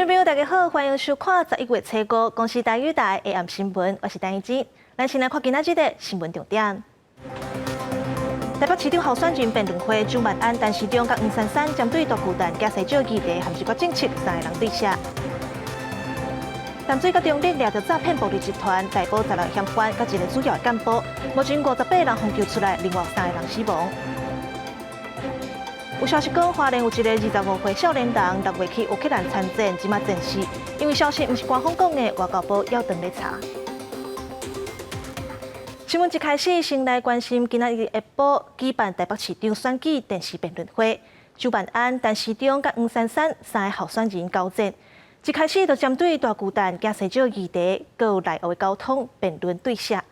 眾朋友大家好，歡迎收看11月初五公視台語台下暗新聞，我是陳怡之。咱先來看今仔日的新聞重點。台北市長候選人辯論會，蔣萬安、陳時中佮黃珊珊針對大巨蛋行西少議題和一寡政策三个人對射。淡水佮中壢掠著詐騙暴力集團，逮捕十六嫌犯佮一个主要的幹部，目前58人予救出來，另外三个人死亡。有消息講，花蓮有一个25歲少年人6月去烏克蘭參戰，這馬戰死。因為消息毋是官方講的，外交部猶當咧查。新聞一開始，先來關心今仔日下晡舉辦台北市長選舉電視辯論會，蔣萬安、陳時中佮黃珊珊三个候選人交戰。一開始就針對大巨蛋行西少議題，閣有內湖的交通辯論對射。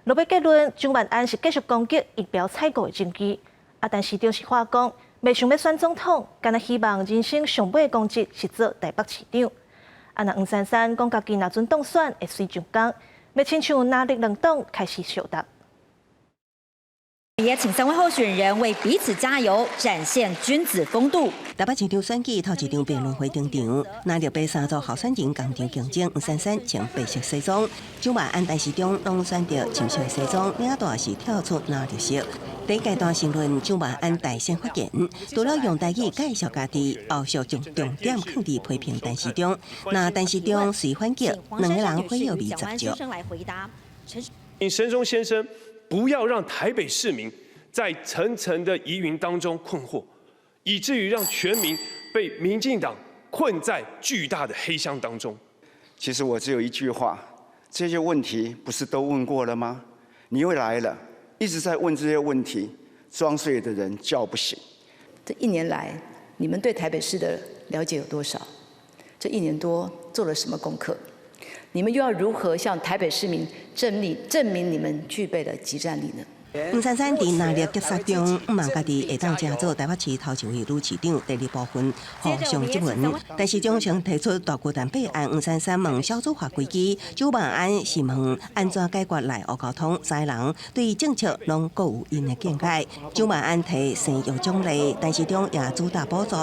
落尾結論，蔣萬安是繼續攻擊疫苗採購的證據，啊，陳時中是話講，袂想欲選總統，干焦希望人生上尾公職是做台北市長。啊，若黃珊珊講家己若準當選會隨上工，欲親像藍綠兩黨開始相答。也請三位候選人為彼此加油，展現君子風度。台北市長選舉頭一場辯論會登場，藍綠白三組候選人仝場競爭，黃珊珊穿白色西裝，蔣萬安、陳時中攏選擇深色西裝，領帶是跳出藍綠色。第一階段申論，蔣萬安帶先發言，除了用台語介紹家己，後續將重點囥佇批評陳時中。那陳時中隨反擊，兩個人火藥味十足。請陳時中先生不要讓台北市民在層層的疑雲當中困惑，以至於讓全民被民進黨困在巨大的黑箱當中。其實我只有一句話：這些問題不是都問過了嗎？你又來了，一直在問這些問題，裝睡的人叫不醒。這一年來，你們對台北市的了解有多少？這一年多做了什麼功課？你們又要如何向台北市民證明你們具備的即戰力呢？黃珊珊佇藍綠夾殺中，望家己會當成做台北市頭一位女市長。第二部分互相質問，陳時中先提出大巨蛋弊案，黃珊珊問少子化危機，蔣萬安是問按怎解決內湖交通，三人對政策攏各有𪜶的見解。蔣萬安提生育獎勵，陳時中也主打補助，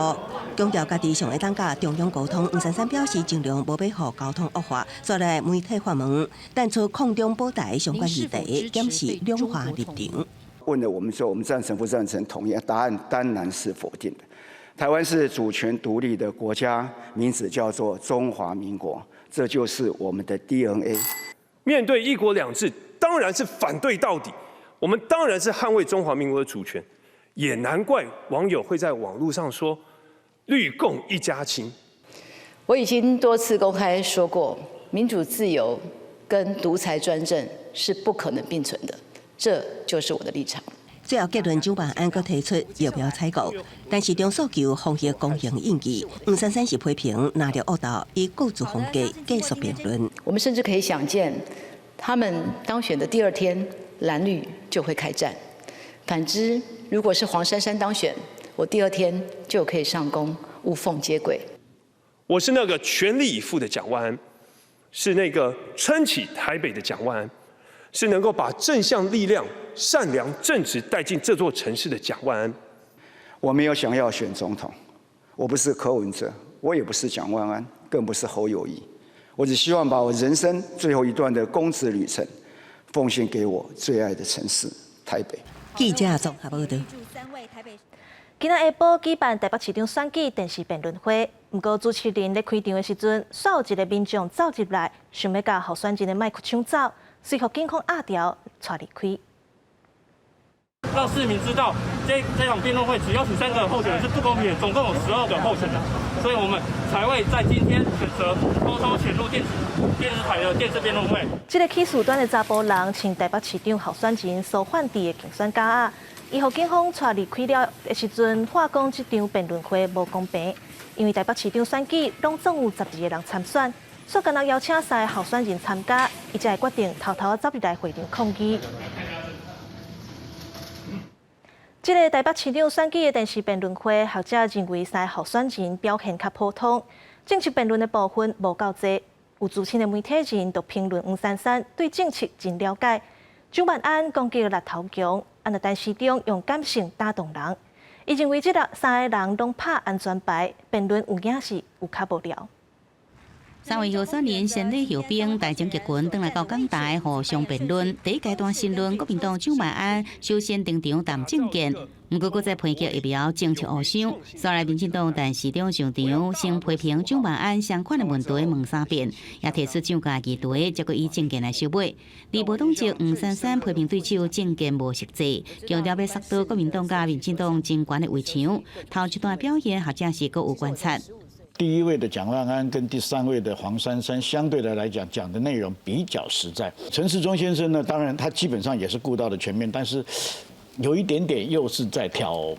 強調家己上會當佮中央溝通。黃珊珊表示盡量無欲予交通惡化，煞來媒體發問，淡出抗中保台相關議題，檢視兩岸立場。問了我們說，我們贊成不贊成統一？答案當然是否定的。台灣是主權獨立的國家，名字叫做中華民國，這就是我們的 DNA。面對一國兩制，當然是反對到底。我們當然是捍衛中華民國的主權。也難怪網友會在網路上說“綠共一家親”。我已經多次公開說過，民主自由跟獨裁專政是不可能並存的。這就是我的立場。最後結論，蔣萬安閣提出疫苗採購，陳時中訴求防疫公平應記。黃珊珊是批評藍綠惡鬥，以各自風格繼續辯論。我們甚至可以想見，他們當選的第二天，藍綠就會開戰。反之，如果是黃珊珊當選，我第二天就可以上工，無縫接軌。我是那個全力以赴的蔣萬安，是那個撐起台北的蔣萬安。是能夠把正向力量、善良、正直帶進這座城市的蔣萬安。我沒有想要選總統，我不是柯文哲，我也不是蔣萬安，更不是侯友宜。我只希望把我人生最後一段的公職旅程，奉獻給我最愛的城市台北。記者綜合報道。今仔下晡舉辦台北市長選舉電視辯論會，毋過主持人咧開場的時陣，煞有一个民眾走入來，想欲共候選人的麥克搶走。隨予警方壓牢，帶離開。讓市民知道，這場辯論會只邀請三個候選人是不公平的，總共有12個候選人，所以我們才會在今天選擇偷偷潛入電視台的電視辯論會。這个起事端的查埔人穿台北市長候選人蘇煥智的競選夾仔，伊予警方帶離開了的時陣，話講這場辯論會無公平，因為台北市長選舉攏總有12個人參選。煞干焦邀請三个候選人參加，伊才會決定偷偷走入來會場抗議。這个台北市長選舉的電視辯論會，學者認為三个候選人表現較普通，政策辯論的部分無夠濟。有資深的媒體人就評論黃珊珊對政策真了解，蔣萬安攻擊力頭強，啊若陳時中用感性打動人。伊認為這個三个人攏拍安全牌，辯論有影是有較無聊。三位候選人先禮後兵，帶領族群轉來到講臺互相辯論。第一階段申論，國民黨蔣萬安首先登場談政見，毋過閣再抨擊疫苗政策誤傷。煞來民進黨陳時中上場，先批評蔣萬安相款的問題問三遍，也提出漲價議題，才閣以政見來收尾。佇無黨籍黃珊珊批評對手政見無實際，強調欲殺倒國民黨佮民進黨爭權的圍牆。頭一段表現，學者是閣有觀察。第一位的蔣萬安跟第三位的黃珊珊，相對的來講，講的內容比較實在。陳時中先生呢，當然他基本上也是顧到了全面，但是有一點點又是在挑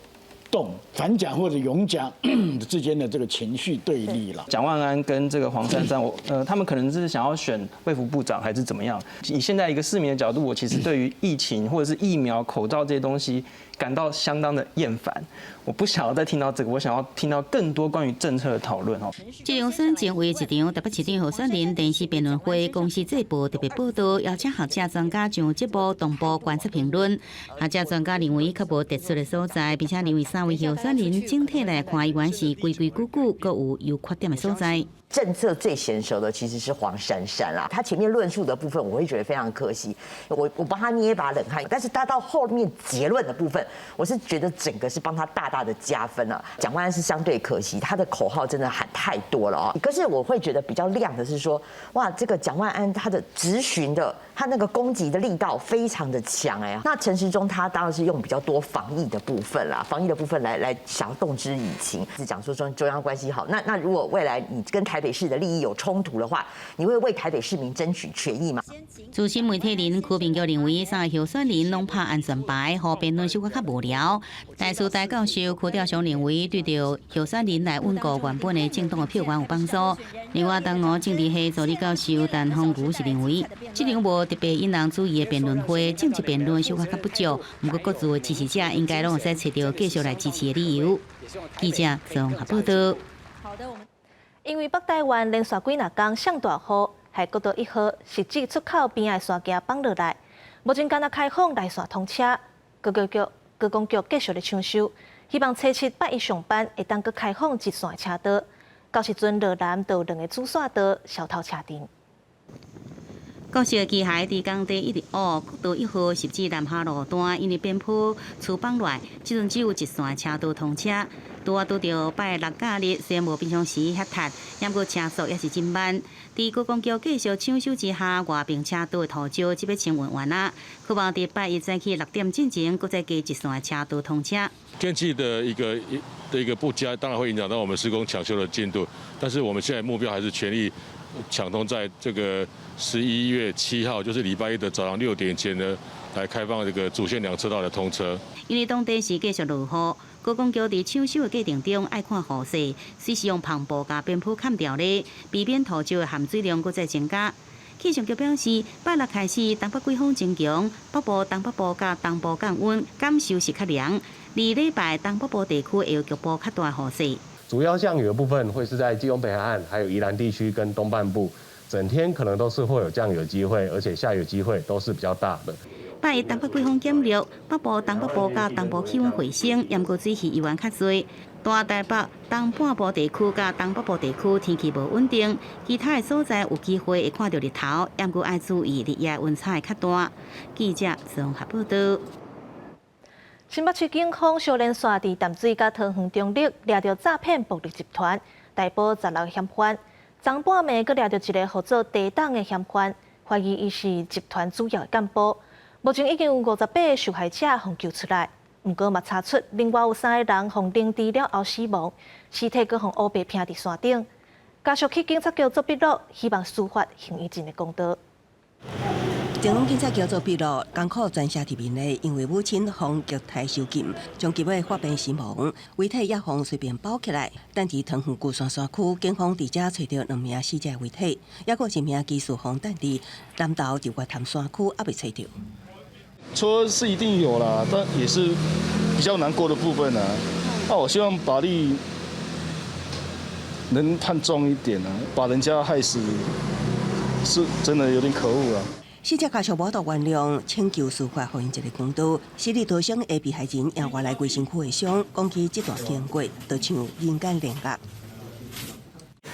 動反蔣或者擁蔣之間的這個情緒對立了。蔣萬安跟這個黃珊珊，他們可能是想要選衛福部長還是怎麼樣？以現在一個市民的角度，我其實對於疫情或者是疫苗、口罩這些東西感到相當的厭煩。我不想要再聽到這個，我想要聽到更多關於政策的討論哦。這場選情為一場台北市長候選人電視辯論會，公視這部特別報道，邀請學者專家將節目同步觀察評論。學者專家認為較無突出的所在，並且認為三位候選人整體來看，依然是規規矩矩，閣有優缺點的所在。政策最嫻熟的其實是黃珊珊啦，他前面論述的部分，我會覺得非常可惜，我幫他捏一把冷汗。但是他到後面結論的部分，我是覺得整個是幫他大大的加分了。蔣萬安是相對可惜，他的口號真的喊太多了哦。可是我會覺得比較亮的是說，哇，這個蔣萬安他的質詢的，他那個攻擊的力道非常的強哎。那陳時中他當然是用比較多防疫的部分啦，防疫的部分來想要動之以情，是講說中央關係好。那如果未來你跟台北市的利益有衝突的話，你會為台北市民爭取權益嗎？資深媒體人柯明玉認為，三个候選人攏拍安全牌，予辯論小可較無聊。台師大教授柯兆雄認為，對著候選人來穩固原本的政黨的票源有幫助。另外，東吳政治系助理教授陳鳳如是認為，這場無特別引人注意的辯論會，政治辯論小可較不足。毋過各自的支持者應該攏會使揣著繼續來支持的理由。記者綜合報道。好的，我們。因為北台灣連續幾若工上大雨，害國道一號汐止出口邊仔的山墘崩落來，目前干焦開放來線通車，高工局繼續咧搶修，希望初七拜一上班會當閣開放一線的車道。到時陣羅南就有兩个主線道消頭車陣。國式機械佇工地一直挖，國道一號汐止南下路段，因為邊坡厝崩落來，這陣只有一線車道通車。拄仔拄著拜六假日，雖然無平常時遐塞，毋過車速也是真慢。佇高工局繼續搶修之下，外爿車道的塗石這欲清運完啊，希望佇拜一早起6點進前，閣再加一線車道通車。天氣的一個不佳，當然會影響到我們施工搶修的進度。但是我們現在目標還是全力搶通，在這個11月7號，就是禮拜一的早上6點前呢，來開放這個主線兩車道的通車。因為當地是繼續落雨，高工局佇搶修的過程中愛看雨勢，隨時用帆布共邊坡崁牢咧，避免塗石的含水量閣再增加。氣象局表示，拜六開始東北季風增強，北部、東北部佮東部降溫，感受是較涼。而禮拜東北部地區會有局部較大雨勢。主要降雨的部分會是在基隆北海岸、還有宜蘭地區跟東半部，整天可能都是會有降雨的機會，而且下雨機會都是比較大的。拜一東北季風減弱，北部、東北部佮東部氣溫回升，毋過水汽依然較濟。大台北、東半部地區佮東北部地區天氣無穩定，其他的所在有機會會看著日頭，毋過愛注意日夜溫差會較大。記者綜合報道。新北市警方小連續佇淡水佮桃園中壢掠著詐騙暴力集團，逮捕16個嫌犯。昨半暝閣掠著一个號做地黨的嫌犯，懷疑伊是集團主要的幹部。目前已經有58個受害者予救出來，毋過嘛查出另外有三个人予凌遲了後死亡，屍體閣予烏白拚佇山頂。家屬去警察局做筆錄，希望司法還伊一个公道。前往警察局做筆錄，艱苦全寫佇面的，因為母親予虐待囚禁，將急欲發病死亡，遺體也予隨便包起來。等佇桃園龜山山區，警方佇遮揣著兩名死者遺體，抑閣一名疑似予等佇南投日月潭山區猶未揣著。錯是一定有啦，但也是比較難過的部分啊。那我希望法律能判重一點啊，把人家害死，是真的有點可惡啊。死者家屬無法度原諒，請求司法予𪜶一个公道。死裡逃生的被害人也外來規身軀的傷，講起這段經過，就像人間煉獄。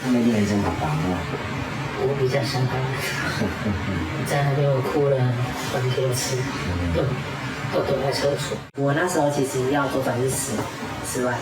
他們變成爸爸嗎？我比較想他們，在那邊我哭了很多次，都躲在廁所。我那時候其實要周轉是10萬，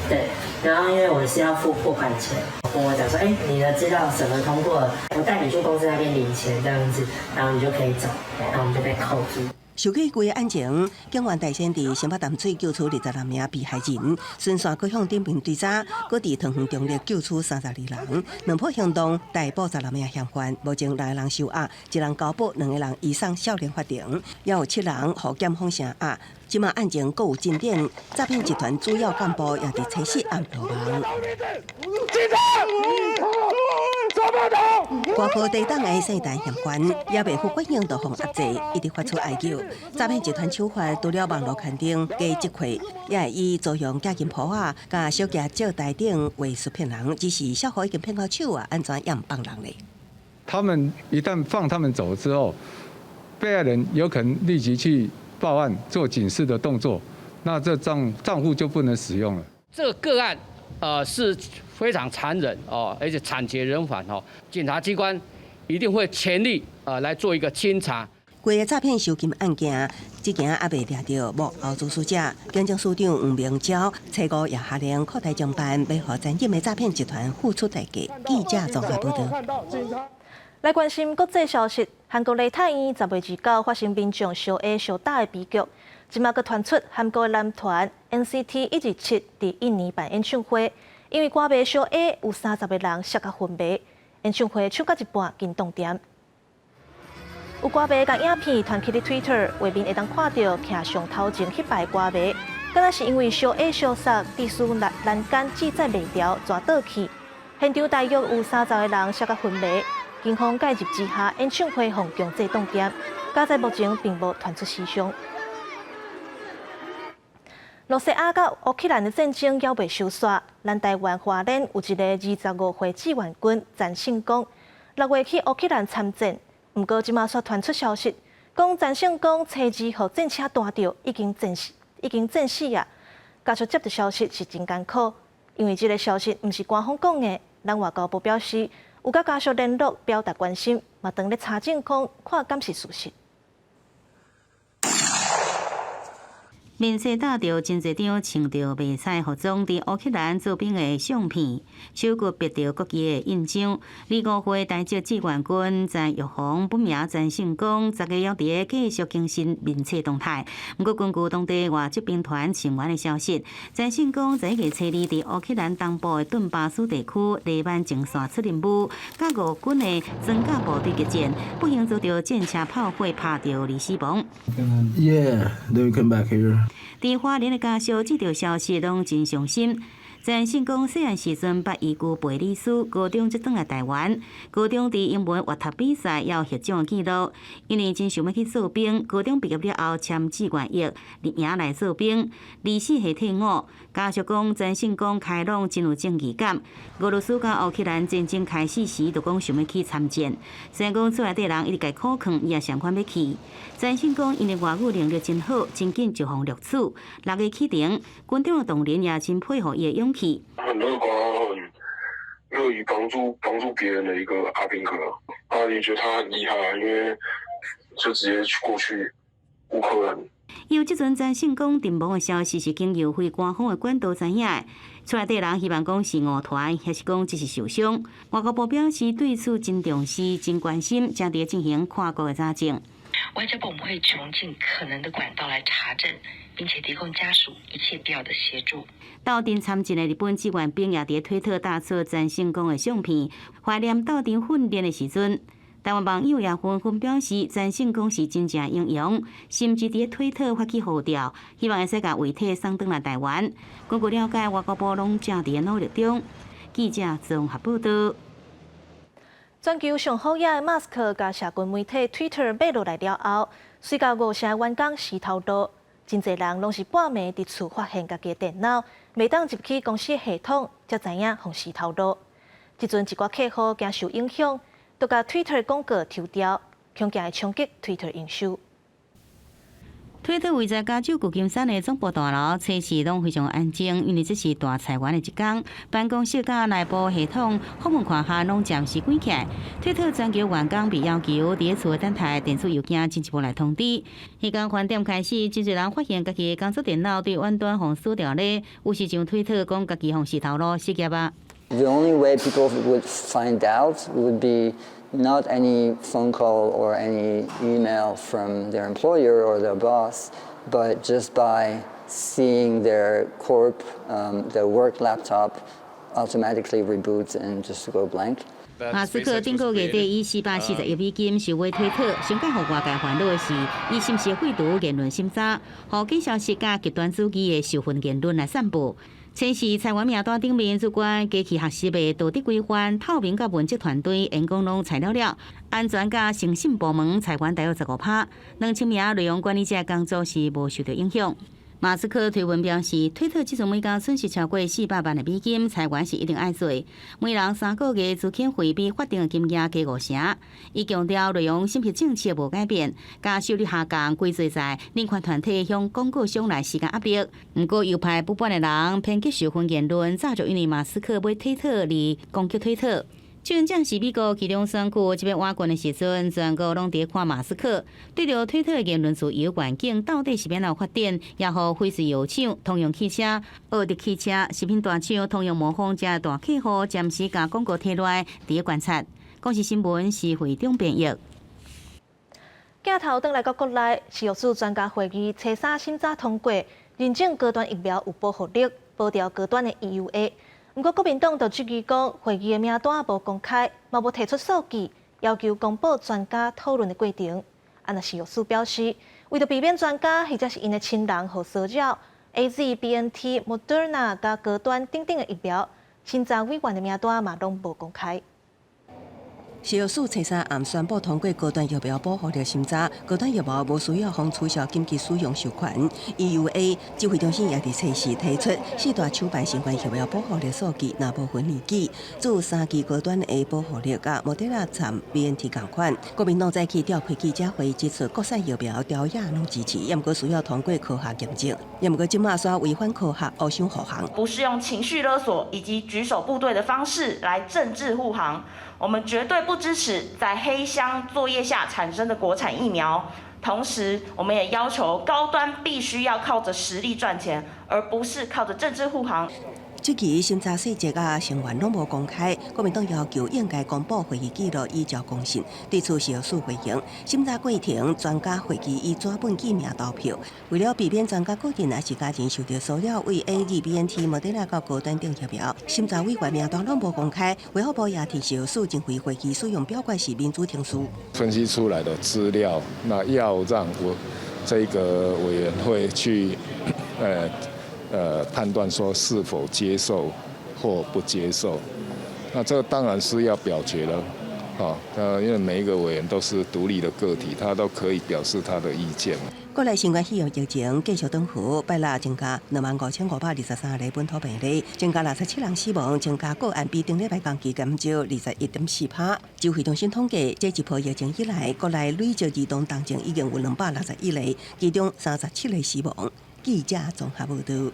對，然後因為我是要付貨款錢，跟我講說，哎，你的資料審核通過了，我帶你去公司那邊領錢，這樣子，然後你就可以走，然後我們就被扣住。受過規個案情，警員帶先佇新北淡水救出26名被害人，巡線閣向頂面追查，閣佇桃園中壢救出32人，兩波行動逮捕16名嫌犯，目前六個人收押，一人交保，兩個人移送少年法庭，也有七人予檢方聲押。這馬案情閣有進展，詐騙集團主要幹部也佇初四暗落網。掛號抵擋的姓陳嫌犯也袂服法院，就予壓制，一直發出哀叫。詐騙集團手法除了網路圈定加積虧，也會以租用假金鋪仔、佮小額借貸等話術騙人，只是小可已經騙到手啊，按怎也毋放人咧？他們一旦放他們走之後，被害人有可能立即去報案做警示的動作，那這帳戶就不能使用了。這個個案，是非常殘忍哦，而且慘絕人寰哦。檢察機關一定會全力來做一個清查。規个詐騙收金案件，至今猶未掠著幕後主使者。警政署長黃明昭初五也下令擴大偵辦，欲予殘忍的詐騙集團付出代價。記者綜合報道。來關心國際消息，韓國梨泰院10月29發生民眾相下相打的悲劇，這馬閣傳出韓國男團 NCT 127佇印尼辦演唱會，因為歌迷相下有30個人摔甲昏迷，演唱會唱到一半緊擋電。有歌迷共影片傳去咧 Twitter，畫面會當看著徛上頭前彼排歌迷，敢若是因為相下相摔，致使欄杆支載袂牢，逝倒去。現場大約有30個人摔甲昏迷。警方介入之下，演唱會予強制擋電，佳哉目前並無傳出死傷。羅西亞佮烏克蘭的戰爭猶未收煞，咱台灣花蓮有一个25歲志願軍陳勝功，6月去烏克蘭參戰，毋過這馬煞傳出消息，講陳勝功初二予戰車彈著，已經戰死啊！家屬接到消息是真艱苦，因為這个消息毋是官方講的，咱外交部表示有佮家屬聯絡，表達關心，嘛當咧查證講看敢是事實。面冊搭著真濟張穿著迷彩服裝佇烏克蘭做兵的相片，手閣別著國旗的印章。25歲台籍志願軍陳玉紅本名陳勝功，昨日猶佇咧繼續更新面冊動態。毋過根據當地外籍兵團情緣的消息，陳勝功11月初二佇烏克蘭東部的頓巴斯地區黎曼前線出任務，佮俄軍的裝甲部隊激戰，不幸遭著戰車炮火拍著而死亡。 Yeah, then we come back here. 佇花蓮的家屬接著消息，攏真傷心。陳勝功細漢時陣捌依舊貝里斯，高中才轉來台灣。高中佇英文閱讀比賽也有獲獎的記錄。因為真想欲去做兵，高中畢業了後簽志願役入營來做兵。24歲退伍。家屬講陳勝功開朗，真有正義感。俄羅斯佮烏克蘭戰爭開始時，就講想欲去參戰。雖然講厝內底人一直共伊苦勸，伊也相款欲去。陳勝功𪜶的外語能力真好，真緊就予錄取。6月起程，軍中的同仁也真佩服伊的勇氣。很樂觀，很樂於幫助別人的一個阿兵哥，啊，也覺得他很厲害，因為就直接去過去烏克蘭。由這陣陳勝功陣亡的消息是經由非官方的管道知影，厝內底人希望講是誤傳，抑是講只是受傷。外交部表示對此真重視、真關心，正佇進行跨國的查證。外交部我們會窮盡可能的管道來查證，並且提供家屬一切必要的協助。鬥陣參戰的日本志願兵也佇推特打出陳勝功的相片，懷念鬥陣訓練的時陣。台灣網友也紛紛表示，陳勝功是真正英雄，甚至佇推特發起呼召，希望會使共遺體送轉來台灣。根據了解，外交部攏正佇努力中。記者綜合報道。全球上好額的馬斯克共社群媒體 Twitter 買落來了後，隨共五成員工死頭路，真濟人攏是半暝佇厝發現家己的電腦袂當入去公司系統，才知影予死頭路。這陣一寡客戶驚受影響，都共 Twitter 廣告抽掉，恐驚會衝擊 Twitter 營收。推特位在加州舊金山的總部大樓，初時攏非常安靜，因為這是大裁員的一天。辦公室佮內部系統訪問權限攏暫時關起來。推特全球員工被要求佇厝等待電子郵件進一步來通知。彼工翻點開始，真濟人發現家己的工作電腦對遠端予鎖著咧，有時像推特講家己予死頭路失業啊。 The only way people would find out would be not any phone call or any email from their employer or their boss, but just by seeing their corp, their work laptop automatically reboot and just go blank. 馬斯克頂個月底以440億美金收買推特，上蓋予外界煩惱的是，伊是毋是廢除言論審查，予假消息佮極端主義的仇恨言論來散布。先是裁員名單頂面主管機器學習的道德規範、透明佮問責團隊員工攏裁了了，安全佮誠信部門裁員大約15趴，2000名內容管理者工作是無受到影響。馬斯克推文表示，推特這陣每工損失超過400萬的美金，裁員是一定愛做。每人3個月資遣費比法定的金額加5成。伊強調內容審核政策無改變，佮收入下降，歸罪在人權團體向廣告商來施加壓力。毋過右派不滿的人抨擊仇恨言論，早就因為馬斯克買推特而攻擊推特。這陣正是美國期中選舉這擺倚近的時陣，全國攏佇看馬斯克對著推特的言論自由環境到底是欲按怎發展，也予輝瑞藥廠、通用汽車、奧迪汽車、食品大廠、通用摩方這大客戶暫時共廣告提來，佇咧觀察。公視新聞是會長編譯。鏡頭轉來到國內，食藥署專家會議初三審查通過，認證高端疫苗有保護力，保掉高端的 EUA。毋過國民黨就質疑講，會議的名單無公開，嘛無提出數據，要求公布專家討論的過程。啊，若食藥署表示，為著避免專家或者是𪜶的親人予騷擾，AZ、BNT、Moderna 佮高端等等的疫苗，審查委員的名單嘛攏無公開。食藥署初三暗宣布通過高端疫苗保護力審查，高端疫苗無需要予取消緊急使用授權。EUA 指揮中心也佇測試提出四大廠牌新冠疫苗保護力數據，若無分年紀，做三劑高端的保護力佮莫德納摻 BNT 仝款。國民黨早起召開記者會，指出國產疫苗朝野攏支持，毋過需要通過科學驗證。毋過這馬煞違反科學，烏相護航。不是用情緒勒索以及舉手部隊的方式來政治護航。我們絕對不支持在黑箱作業下產生的國產疫苗。同時，我們也要求高端必須要靠着實力賺錢，而不是靠着政治護航。這期審查細節佮成員攏無公開，國民黨要求應該公布會議記錄以昭公信。對此，食藥署回應，審查過程專家會議以紙本記名投票，為了避免專家個人抑是家人受到騷擾，為 AZ、BNT、莫德納佮高端等疫苗，審查委員名單攏無公開。衛福部也提食藥署認為會議使用表決是民主程序。分析出來的資料，那要讓我這個委員會去，判斷說是否接受或不接受，那這個當然是要表決了，啊，因為每一個委員都是獨立的個體，他都可以表示他的意見。國內新冠肺炎疫情繼續轉負，拜六增加25,523例本土病例，增加67人死亡，增加個案比頂禮拜同期減少21.4%。指揮中心統計，這一波疫情以來，國內累計兒童重症已經有261例，其中37例死亡。記者綜合報道。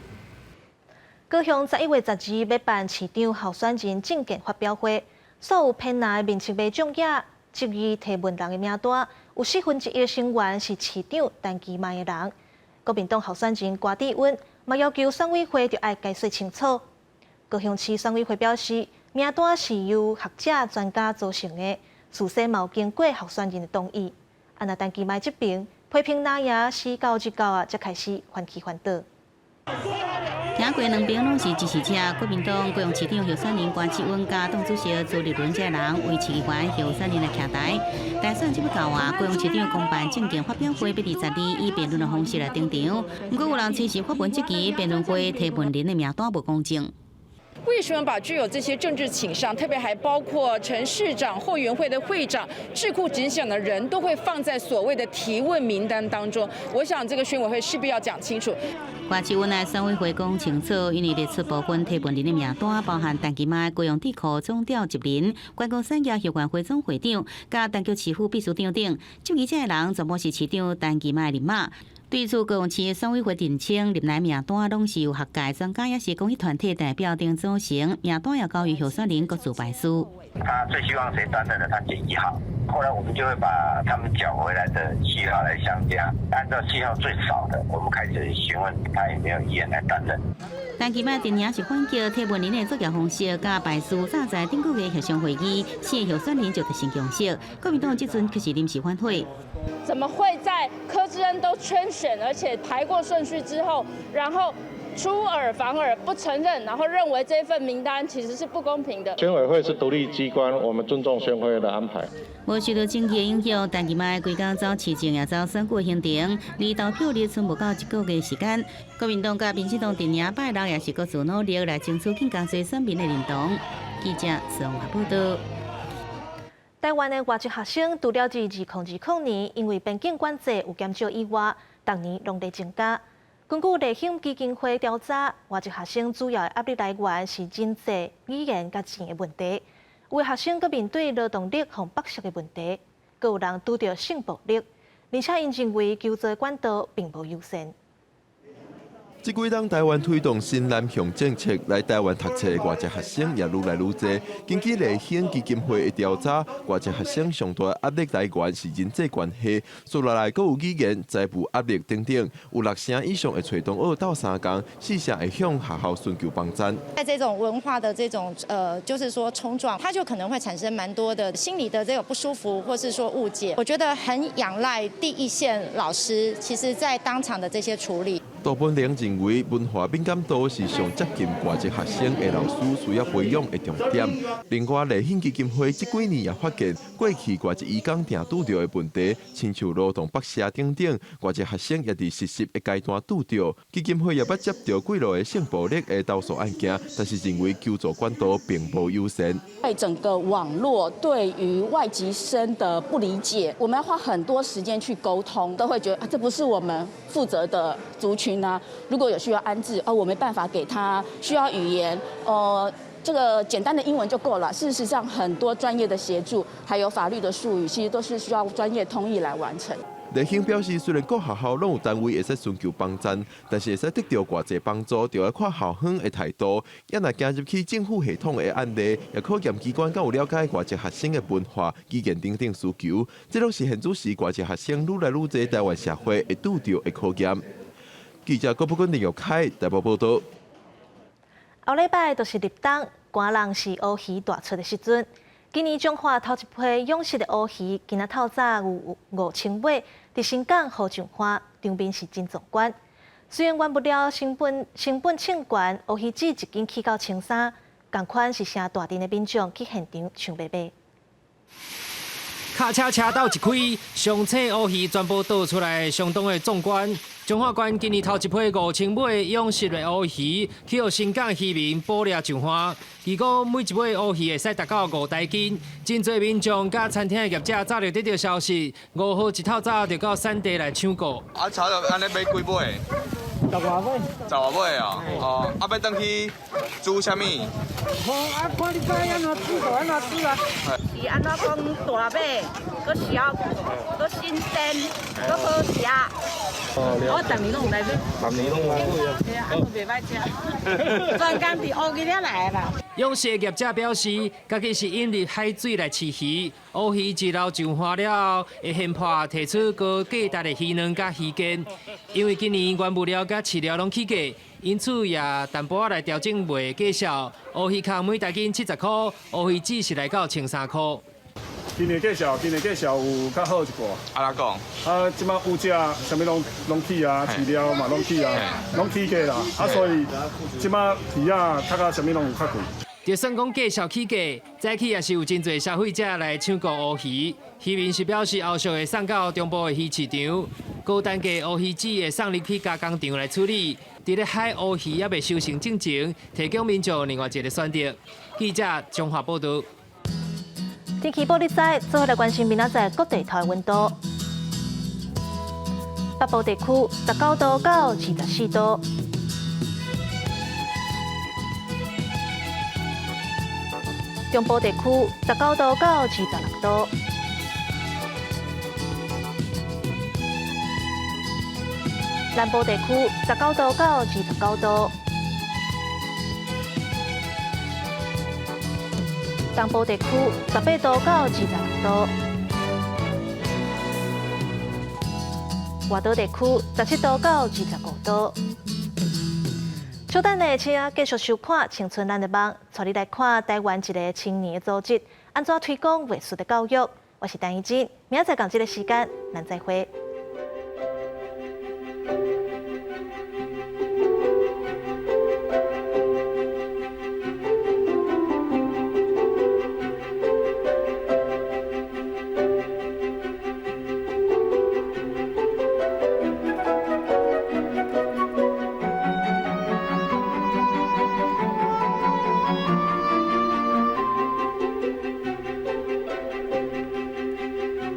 高雄11月12欲辦市長候選人政見發表會，所有編來面冊民眾也質疑提問人的名單，有1/4成員是市長陳其邁的人。國民黨候選人郭智溫嘛要求選委會著愛解說清楚。高雄市選委會表示，名單是由學者專家組成的，事先嘛有經過候選人的同意。啊，若陳其邁這邊批評藍營時到日到啊，才開始翻起翻倒。聽過兩邊攏是支持者，國民黨高雄市長候選人郭智溫佮黨主席朱立倫這人為市議員候選人來徛台。大選這欲到啊，高雄市長公辦政見發表會欲佇十二以辯論的方式來登場。毋過有人隨時發文質疑辯論會提問人的名單無公正。為什麼把具有這些政治傾向，特別還包括陳市長、後援會的會長、智庫執行長的人都會放在所謂的提問名單當中？我想這個選委會勢必要講清楚。郭智溫來選委會講清楚，因為列出部分提問人的名單，包含陳其邁高雄智庫總召集人、觀光產業協會總會長、佮陳菊市府秘書長等，質疑這个人全部是市長陳其邁的人馬。對此，高雄市的選委會澄清，入來名單攏是由學界專家抑是公益團體代表等組成，名單也交予候選人各自排序。他最希望誰擔任的，他揀一號。後來我們就會把他們繳回來的序號來相加，按照序號最少的，我們開始詢問他有沒有意願來擔任。陳其邁陣營是反擊提問人的作業方式，佮排序早在頂個月協商會議，四个候選人就達成共識。國民黨這陣卻是臨時反悔。怎麼會在柯志恩都圈選，而且排過順序之後，然後出爾反爾不承認，然後認為這份名單其實是不公平的。選委會是獨立機關，我們尊重選委會的安排。無受到爭議的影響，陳其邁規工走市政，也走選舉行程，離投票日賰無夠一個月時間。國民黨佮民進黨陣營拜六也是各自努力來爭取更加濟選民的認同。記者宋華報道。台灣的外籍學生除了佇2020年因為邊境管制有減少以外，逐年攏咧增加。根據麗興基金會調查，外籍學生主要的壓力來源是人際、語言佮錢的問題。有的學生閣面對勞動力予剝削的問題，閣有人拄著性暴力，而且𪜶認為求助的管道並無優先。這幾冬台灣推動新南向政策，來台灣讀冊的外籍學生也愈來愈濟。根據麗興基金會的調查，外籍學生上大壓力來源是人際關係，紲落來閣有語言、財務壓力等等。有六成以上會揣同學鬥相共，四成會向學校尋求幫贊。在這種文化的這種就是說衝撞，它就可能會產生蠻多的心理的這個不舒服，或是說誤解。我覺得很仰賴第一線老師，其實在當場的這些處理。杜本玲認為，文化敏感度是上接近外籍學生的老師需要培養的重點。另外，麗興基金會這幾年也發現，過去外籍移工定拄著的問題，親像勞動剝削等等，外籍學生也佇實習的階段拄著。基金會也捌接著幾落个性暴力的投訴案件，但是認為求助管道並無優先。對整個網絡對於外籍生的不理解，我們要花很多時間去溝通，都會覺得啊，這不是我們負責的族群啊。如果有需要安置，哦，我沒辦法給他需要語言，哦，這個簡單的英文就夠了。事實上，很多專業的協助，還有法律的術語，其實都是需要專業通譯來完成。麗興表示，雖然各學校攏有單位會使尋求幫贊，但是會使得著偌濟幫助，就愛看校方的態度。也若行入去政府系統的案例，也考驗機關敢有了解外籍學生的文化、語言等等需求。這攏是現此時外籍學生愈來愈濟台灣社會會拄著的考驗。記者郭寶君、林玉凱台北報道。後禮拜就是立冬，寒人是烏魚大出的時陣。今年彰化頭一批養殖的烏魚，今仔透早有5000尾，佇新港予上岸，場面是真壯觀。雖然原物料成本衝懸，烏魚子一斤起到1300，仝款是誠大陣的民眾去現場搶買買。卡車車斗一開，上青烏魚全部倒出來，相當的壯觀。彰化縣今年頭一批5000尾養殖的烏魚，去予新港漁民捕掠上岸。預估每一尾烏魚會使達到5公斤。真濟民眾佮餐廳的業者早就得著消息，5號一透早就到產地來搶購。啊，炒著按呢買幾尾？十外尾。十外尾啊？哦，啊，欲轉去煮啥物？無啊，看你欲按怎煮就按怎煮啊。伊按怎講大尾，閣小，閣新鮮，閣好食。我逐年攏有來買。逐年攏來買啊。對啊，啊都袂歹食。專工佇烏魚遐來的啦。養殖業者表示，家己是引入海水來飼魚，烏魚一撈上岸了後，會現破提出高價值的魚卵佮魚肩。因為今年原物料佮飼料攏起價，因此也淡薄仔來調整賣價數。烏魚殼每大斤70箍，烏魚子是來到1300箍。今年價數有較好一寡。按怎講？啊，這擺物價啥物攏起啊，飼料嘛攏起啊，攏起價啦。啊，所以這擺魚仔較較啥物攏有較貴。就算講價數起價，早起也是有真濟消費者來搶購烏魚。漁民是表示後續會送到中部的魚市場，高單價烏魚子會送入去加工場來處理。佇咧海烏魚猶未收成進前，提供民眾另外一個選擇。記者彰化報道。天氣報你知，最後來關心明仔載各地頭的溫度。北部地區19度到24度。中部地區19度到26度。南部地區19度到29度，東部地區18度到26度，外島地區17度到25度。稍等下，請繼續收看《青春咱的夢》，帶你來看台灣一个青年組織按怎推廣藝術的教育。我是陳怡靜，明仔載仝這个時間，咱再會。